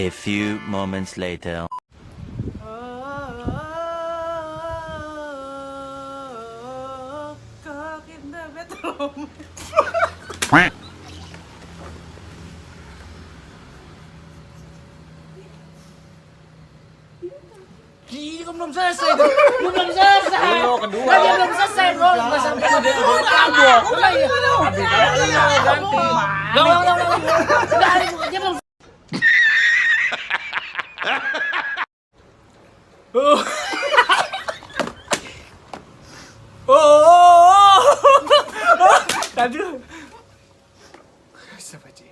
A few moments later. Cock in the bedroom. Gini kamu belum selesai tuh. Lu belum selesai. Lu kedua. Kan dia belum selesai, Bro. Enggak sampai udah kabur. Udah ya. Habis ganti. Enggak. Dia belum. Tadi. Siapa sih?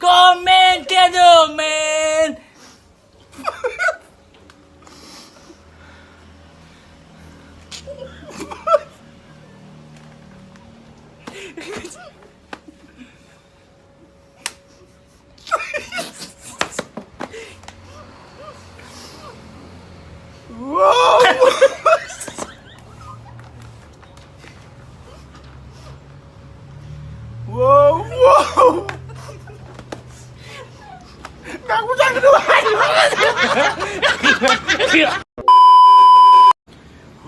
Komen ke domain. Wow. Wow. Kamu jangan kedua.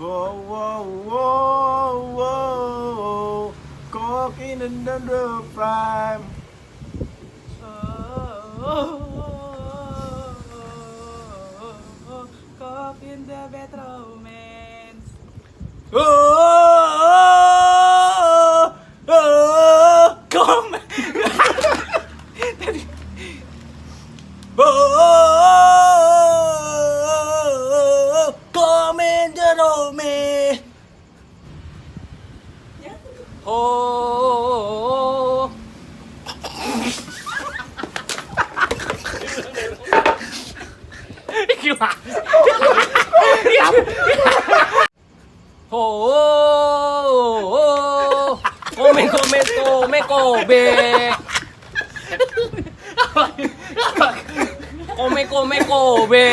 Wow. Cock in the prime. Cock in the bedroom, man. Komen. Komen the domain. Oh. Gimana? Oh. Komen kobe. Komme kobe.